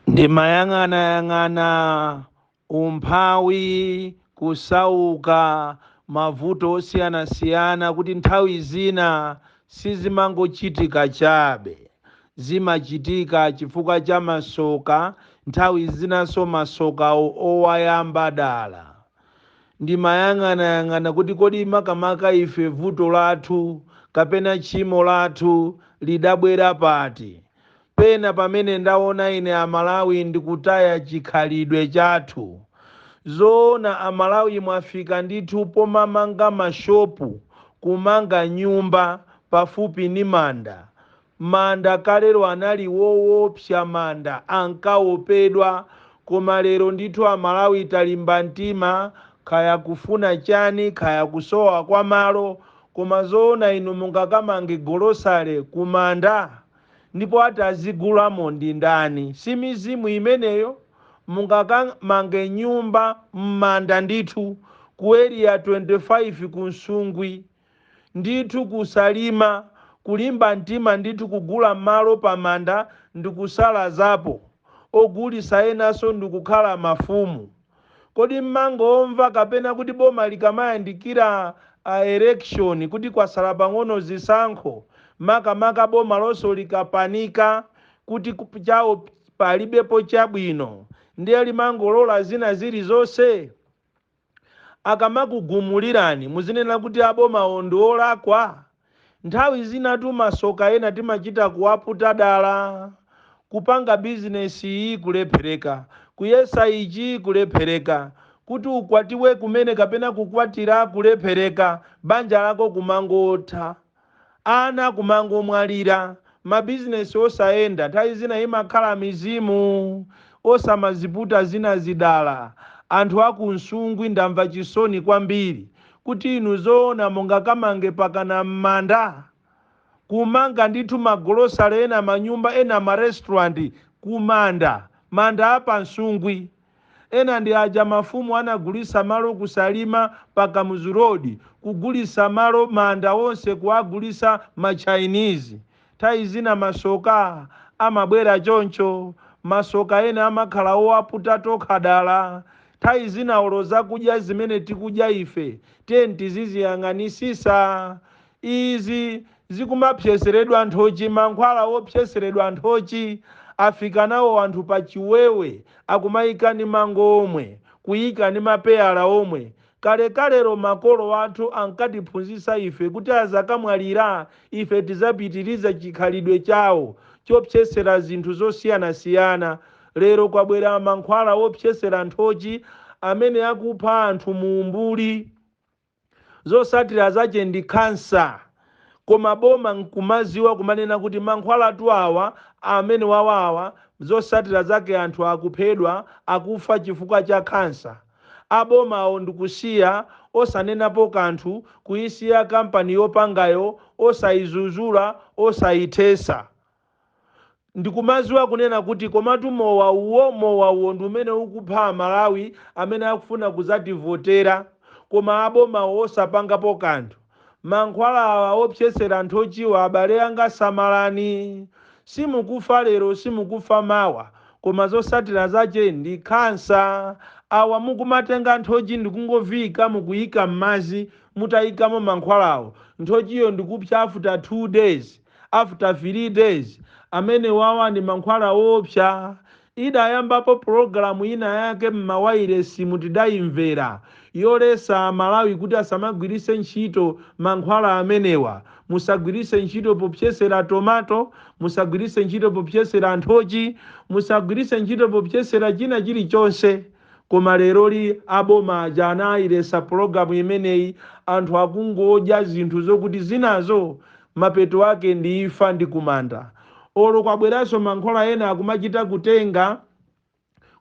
Ndimayang'anayang'ana umphawi, kusauka, mavuto osiyanasiyana kuti nthawi zina sizimangochitika chabe, zimachitika chifukwa cha masoka, nthawi zinanso masokawo owayamba dala. Ndimayang'anayang'ana kuti kodi makamaka ife vuto lathu kapena tchimo lathu lidabwera pati? Pena pamene ndaona ine Amalawi ndikutaya chikhalidwe chathu. Zoona Amalawi mwafika ndithu pomamanga mashopu, kumanga nyumba pafupi ndi manda. Manda kalero anali woopsa, manda ankaopedwa, koma lero ndithu Amalawi talimba mtima, kaya kufuna chani, kaya kusowa kwa malo, koma zoona inu mungakamange golosale kumanda? Ndipo ati azigulamo ndi ndani? Si mizimu imeneyo? Mungakamange nyumba m'manda ndithu ku Area 25 ku Nsungwi, ndithu kusalima, kulimba mtima ndithu kugula malo pamanda ndikusalazapo, ogulisa enanso ndikukhala mafumu. Kodi mmangomva kapena kuti boma likamayandikira a election, kuti kwasala pang'ono zisankho, makamaka boma lonso likapanika kuti chawo palibepo chabwino, ndiye limangolola zina zilizonse? Akamakugumulirani muzinena kuti abomawo ndi olakwa? Nthawi zinatu masoka ena timachita kuwaputa dala. Kupanga bizinesi iyi kulephereka, kuyesa ichi kulephereka, kuti ukwatiwe kumene kapena kukwatira kulephereka, banja lako kumangotha, ana kumangomwalira, mabizinesi osayenda, nthawi zina imakhala mizimu. Osamaziputa zina zidala. Anthu aku Nsungwi, ndamva chisoni kwambiri kuti inu zoona mungakamange pakana m'manda, kumanga ndithu magolosale ena, manyumba ena, marestaurant kumanda, manda apa Nsungwi. Ena ndi aja mafumu anagulisa malo kusalima pa Kamuzu Road, kugulisa malo, manda onse kuagulisa ma Chinese. Nthawi zina masoka amabwera choncho, masoka ena amakhala owaputa tokha dala. Nthawi zina olo zakudya zimene tikudya ife, tiye tiziziyang'anisisa. Izi zikumapyeseredwa nthochi, mankhwala opyeseredwa nthochi afika nawo anthu pa chiwewe, akumayika ndi mango omwe, kuyika ndi mapeyala omwe. Kalekalero makolo athu ankatiphunzitsa ife kuti azakamwalira ife tizapitiriza chikhalidwe chawo chopyesera zinthu zosiyanasiyana. Lero kwabwera mankhwala opyesera nthochi amene akupha anthu mu umbuli, zosatira zache ndi khansa. Koma boma nkumaziwa, kumanena kuti mankhwalatu awa amene wawawa, zosatira zake anthu akuphedwa, akufa chifukwa cha khansa. Abomawo ndikusiya osanenapo kanthu, kuyisiya kampani yopangayo osayizuzula, osayithesa, ndikumaziwa kunena kuti komatu mowa uwo, mowa uwo ndi umene ukupha Amalawi amene akufuna kuzativotera, koma abomawo osapangapo kanthu. Mankhwala awa opyesera nthochiwa, abale anga, samalani. Simukufa lero, simukufa mawa, koma zosatira zache ndi khansa. Awa mukumatenga nthochi ndikungoviyika, mukuyika m'madzi, mutayikamo mankhwalawo, nthochiyo ndikupsa after 2 days, after 3 days. Amene wawa ndi mankhwala wopsa. Idayambapo pulogalamu ina yake m'mawairesi, mutidayimvera, yolesa Amalawi kuti asamagwiritse ntchito mankhwala amenewa. Musagwiritse ntchito popyesera tomato, musagwiritse ntchito popyesera nthochi, musagwiritse ntchito popyesera china chilichonse. Koma leroli aboma aja anayilesa pulogalamu imeneyi. Anthu akungodya zinthu zokuti zinazo mapeto ake ndi imfa ndi kumanda. Olo kwabweranso mankhwala ena akumachita kutenga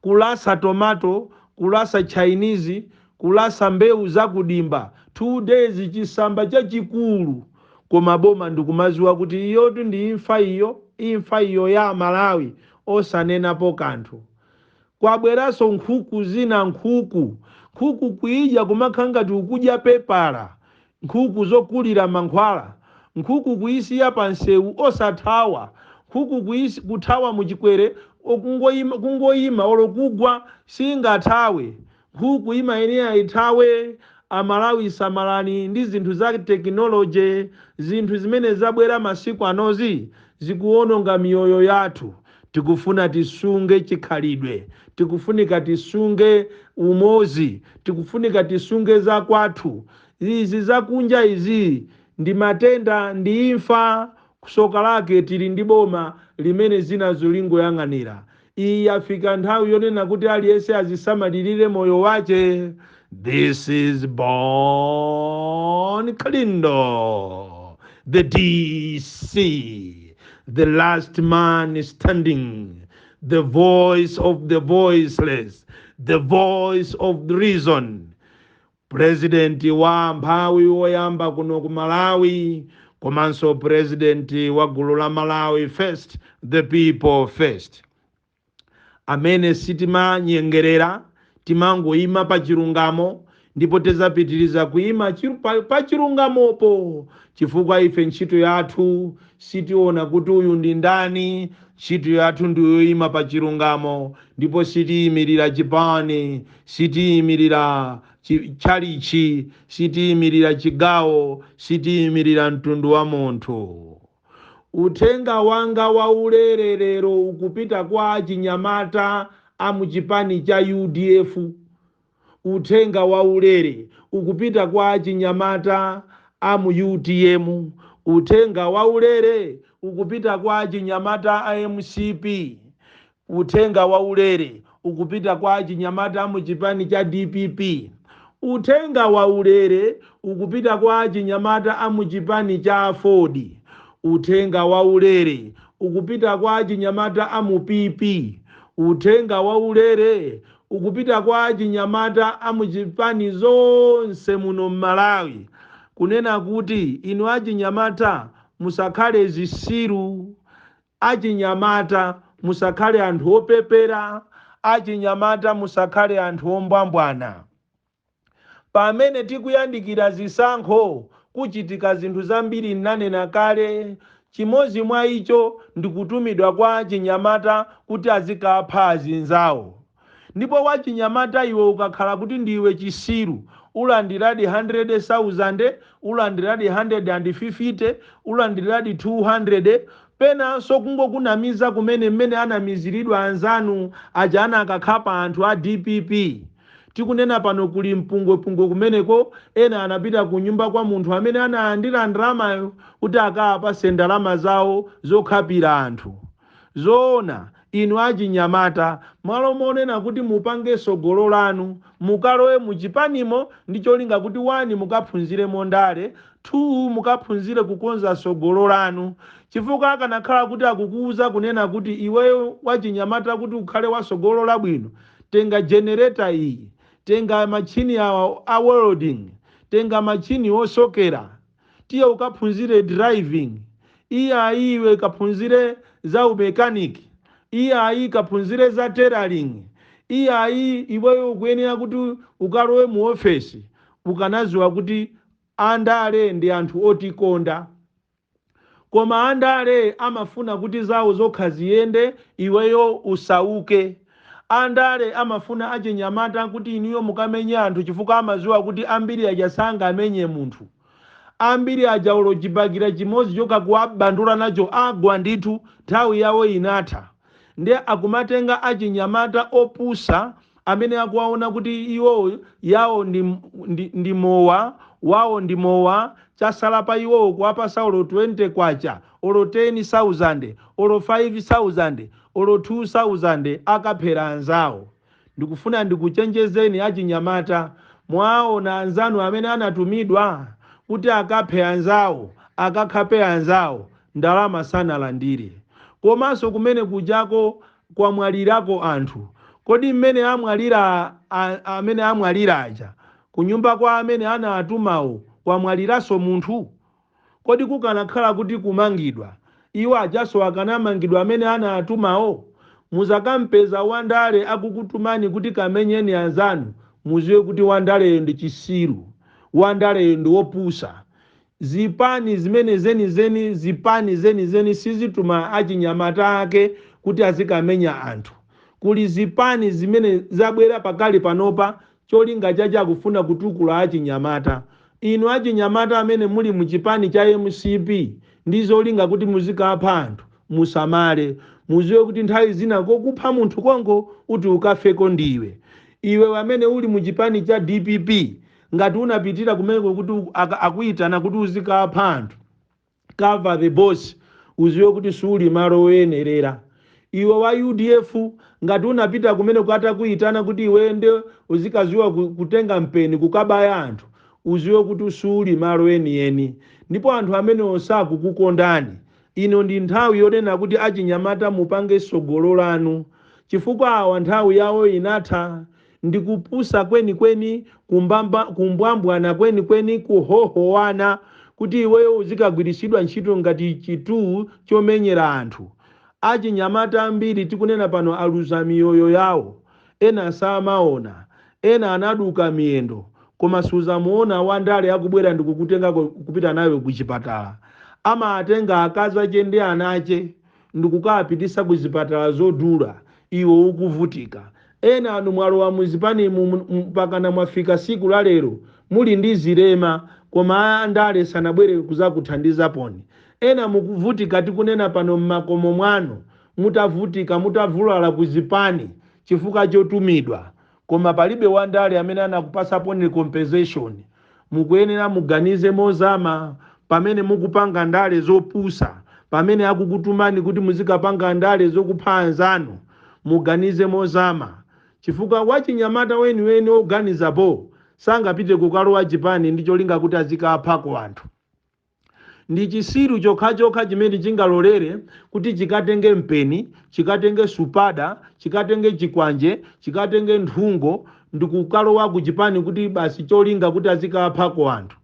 kulasa tomato, kulasa Chinese, kulasa mbewu zakudimba, 2 days chisamba chachikulu. Koma boma ndikumaziwa kuti iyotu ndi imfa iyo, imfa iyo ya Malawi, osanenapo kanthu. Kwabweranso nkhuku zina, nkhuku kuidya kumakhala ngati ukudya pepala, nkhuku zokulira mankhwala, nkhuku kuyisiya pa nsewu osathawa, nkhuku kuthawa muchikwere. Kungoyima olo kugwa singathawe, nkhuku imayenera ithawe. Amalawi, samalani ndi zinthu za tekinoloji. Zinthu zimene zabwera masiku anozi zikuwononga miyoyo yathu. Tikufuna tisunge chikhalidwe, tikufunika tisunge umozi, tikufunika tisunge za kwathu. Izi zakunja izi ndi matenda, ndi imfa. Kusoka lake tili ndi boma limene zinazo lingoyang'anira. Iyi yafika nthawi yonena kuti aliyense azisamalirire moyo wache. This is Bon Kalindo, the DC, the last man standing, the voice of the voiceless, the voice of the reason, purezidenti wa mphawi woyamba kuno ku Malawi, komanso purezidenti wa gulu la Malawi First, the people first, amene sitimanyengerera, timangoyima pa chilungamo, ndipo tizapitiriza kuyima pa chilungamopo, chifukwa ife ntchito yathu sitiona kuti uyu ndi ndani. Ntchito yathu ndiyoyima pa chilungamo, ndipo sitiyimirira chipani, sitiyimirira chalichi, sitiyimirira chigawo, sitiyimirira mtundu wa munthu. Uthenga wanga wa ulere ukupita kwa achinyamata a muchipani cha UDF. Uthenga wa ulere ukupita kwa achinyamata a mu UTM. Uthenga wa ulere ukupita kwa achinyamata a MCP. Uthenga wa ulere ukupita kwa achinyamata a muchipani cha DPP. Uthenga wa ulere ukupita kwa achinyamata a muchipani cha AFORD. Uthenga wa ulere ukupita kwa achinyamata a mu PP. Uthenga wa ulere ukupita kwa achinyamata a muchipani zonse muno m'Malawi, kunena kuti inu achinyamata musakhale zisiru, achinyamata musakhale anthu opepera, achinyamata musakhale anthu ombwambwana. Pamene tikuyandikira zisankho, kuchitika zinthu zambiri. Nanena kale, chimodzi mwa icho ndikutumidwa kwa achinyamata kuti azikapha azinzawo. Ndipo wachinyamata iwe ukakhala kuti ndiwe chisiru, ulandiradi 100,000, ulandiradi 150, ulandiradi 200, penanso kungokunamiza kumene mmene anamiziridwa anzanu aja ana akakhapa anthu a DPP. Tikunena pano kuli mpungwepungwe kumeneko. Ena anapita ku nyumba kwa munthu amene analandira ndalamayo kuti akapase ndalama zawo zokhapira anthu. Zoona, inu achinyamata, malo monena kuti mupange sogolo lanu, mukalowe muchipanimo ndi cholinga kuti 1 mukaphunzire mondale, 2 mukaphunzire kukonza sogolo lanu, chifukwa akanakhala kuti akukuwuza kunena kuti iweyo wachinyamata, kuti ukhale wa sogolo labwino, tenga generator iyi, tenga machini awa a welding, tenga machini osokera, tiye ukaphunzire driving, iye ayiwe kaphunzire za umekaniki, iye ayi kaphunzire za tailoring, iye ayi iweyo ukuyenera kuti ukalowe mu ofesi, ukanaziwa kuti andale ndi anthu otikonda. Koma andale amafuna kuti zawo zokha ziyende, iweyo usauke. Andale amafuna achinyamata kuti inuyo mukamenye anthu, chifukwa amaziwa kuti ambiri aja sangamenye munthu. Ambiri aja olo chibakira chimodzi chokha kuwabandula nacho, agwa ndithu, nthawi yawo inatha. Ndiye akumatenga achinyamata opusa amene akuwaona kuti iwo yawo ndi mowa wawo, ndi mowa chasala pa iwowo kuwapasa olo 20 kwacha, olo 10,000, olo 5,000, olo 2,000, akaphera anzawo. Ndikufuna ndikuchenjezeni achinyamata. Mwaona anzanu amene anatumidwa kuti akaphe anzawo, akakhape anzawo, ndalama sanalandire. Komanso kumene kujako kwamwalirako anthu. Kodi mmene amwalira amene amwalira aja, kunyumba kwa amene anatumawo kwamwaliranso munthu? Kodi kukanakhala kuti kumangidwa, iwo ajaso akanamangidwa amene anatumawo? Muzakampeza wandale akukutumani kuti kamenyeni anzanu, muziwe kuti wandaleyo ndi chisiru, wandaleyo ndi wopusa. Zipani zimene zenizeni, zipani zenizeni sizituma achinyamata ake kuti akamenye anzawo. kuti azikamenya anthu. Kuli zipani zimene zabwera pakali panopa, cholinga chache akufuna kutukula achinyamata. Inu achinyamata amene muli muchipani cha MCP ndi zolinga kuti muzikapha anthu, musamale. Muziwe kuti nthawi zina kokupha munthu konko uti ukafeko ndiwe. Iwe amene uli muchipani cha DPP, ngati unapitira kumeneko kuti akuyitana kuti uzikapha anthu, cover the boss, uziwe kuti suli malo oyenerera. Iwe wa UDF, ngati unapita kumene atakuyitana kuti iwende uzikaziwa kutenga mpeni kukabaya anthu, uziwe kuti suli malo enieni, ndipo anthu amene sakukukondani. Ino ndi nthawi yonena kuti achinyamata mupange sogolo lanu, chifukwa awa nthawi yawo inatha. Ndikupusa kwenikweni, kumbwambwana kwenikweni, kuhohowana kuti iweyo uzikagwiritsidwa ntchito ngati chituwu chomenyera anthu. Achinyamata ambiri tikunena pano aluza miyoyo yawo, ena samaona, ena anaduka miyendo, koma suzamuona wandale akubwera ndikukutenga kupita nawe kuchipatala. Amatenga akazi ache ndi ana ache ndikukapitisa kuzipatala zodula, iwe ukuvutika. Ena anu mwalowa muzipani mpakana mwafika siku la lero muli ndi zilema, koma andale sanabwere kuzakuthandizaponi. Ena mukuvutika tikunena pano mmakomo mwanu, mutavutika, mutavulala kuzipani chifukwa chotumidwa, koma palibe wandale amene anakupasaponi compensation. Mukuyenera muganize mozama pamene mukupanga ndale zopusa, pamene akukutumani kuti muzikapanga ndale zokupha anzanu. Muganize mozama, chifukwa wachinyamata weniweni oganizapo sangapite kukalowa chipani ndi cholinga kuti azikaphako anthu. Ndi chisiru chokhachokha chimene chingalolere kuti chikatenge mpeni, chikatenge supada, chikatenge chikwanje, chikatenge nthungo ndikukalowa ku chipani kuti basi cholinga kuti azikaphako anthu.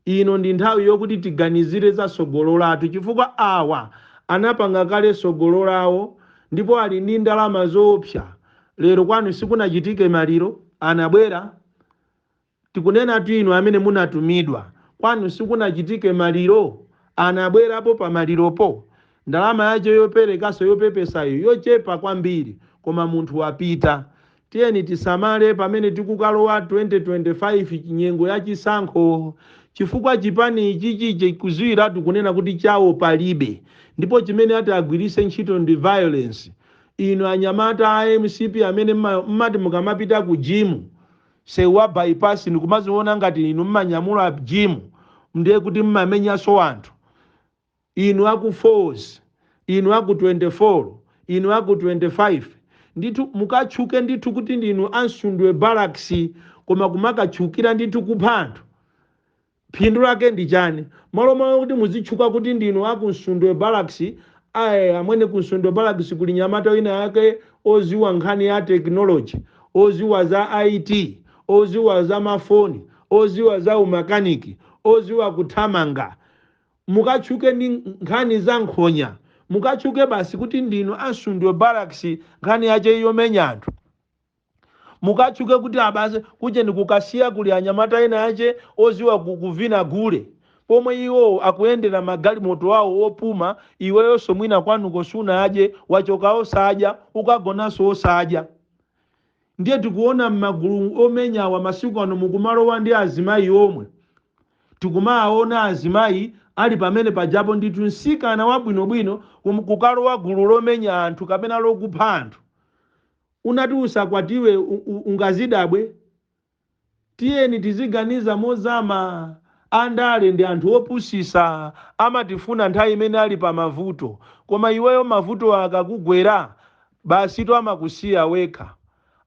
Ino ndi nthawi yokuti tiganizire za sogolo lathu, chifukwa awa anapanga kale sogolo lawo ndipo ali ndi ndalama zoopsa. Lero kwanu sikunachitike maliro, anabwera. Tikunena tu inu amene munatumidwa, kwanu sikunachitike maliro, anabwerapo pa maliropo. Ndalama yacho yoperekaso yopepesayo yochepa kwambiri, koma munthu wapita. Tiyeni tisamale pamene tikukalowa 2025, nyengo ya chisankho, chifukwa chipani ichichi chikuziwiratu kunena kuti chawo palibe, ndipo chimene ati agwirise ntchito ndi violence. Inu anyamata a MCP amene mmati mukamapita ku gym, sewa bypass, ndikumaziona ngati inu mmanyamula gym, ndiye kuti mmamenyanso anthu. Inu aku force, inu aku 24, inu aku 25, ndithu mukatchuke ndithu kuti ndinu ansundwe Barracks, koma kumakatchukira ndithu kupha anthu, phindu lake ndi chani? Malo mwawo kuti muzitchuka kuti ndinu aku Nsundwe Barracks, aye amwene, ku Nsundwe Barracks kuli nyamata wina yake oziwa nkhani ya technology, oziwa za IT, oziwa za mafoni, oziwa za umakaniki, oziwa kuthamanga. Mukatchuke ndi nkhani za nkhonya, mukatchuke basi kuti ndinu ansundwe Barracks, nkhani yache yomenya anthu. Mukatchuke kuti abasi kuche ndikukasiya kuli anyamata ena ache oziwa kuvina gule, pomwe iwo akuyendera magalimoto awo opuma. Iweyonso mwina kwanuko sunadye, wachoka osadya, ukagonanso osadya. Ndiye tikuona m'magulu omenyawa masiku ano mukumalowa ndi azimayi omwe. Tikumaona azimayi ali pamene pajapo ndithu, msikana wabwinobwino kukalowa gulu lomenya anthu kapena lokupha anthu. Unati usakwatiwe ungazidabwe. Tiyeni tiziganiza mozama. Andale ndi anthu opusisa, amatifuna nthawi imene ali pa mavuto, koma iweyo mavuto akakugwera basi to amakusiya wekha.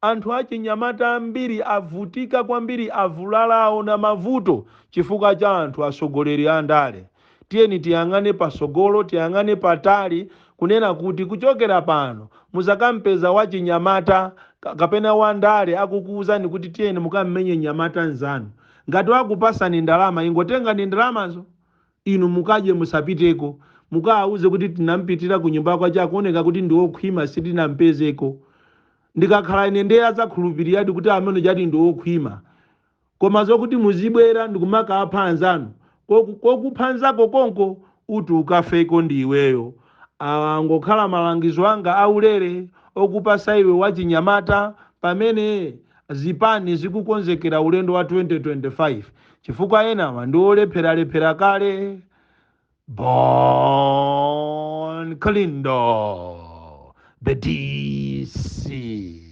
Anthu achinyamata ambiri avutika kwambiri, avulalawo na mavuto chifukwa cha anthu asogoleri a ndale. Tiyeni tiyang'ane pasogolo, tiyang'ane patali, kunena kuti kuchokera pano muzakampeza wachinyamata kapena wandale akukuwuzani kuti tiyeni mukammenye nyamata nzanu. Ngati wakupasani ndalama, ingotengani ndalamazo inu mukadye, musapiteko. Mukawauze kuti tinampitira ku nyumba kwache, akuoneka kuti ndi wokhwima, sitinampezeko. Ndikakhala ine ndiye adzakhulupiriradi kuti amene chati ndi wokhwima. Koma zokuti muzibwera ndikumakapha anzanu, kokupha anzako konko uti ukafeko ndi iweyo. Angokhala malangizo anga aulere okupasa iwe wachinyamata pamene zipani zikukonzekera ulendo wa 2025, chifukwa enawa ndi olepheralephera kale. Bon Kalindo, the DC.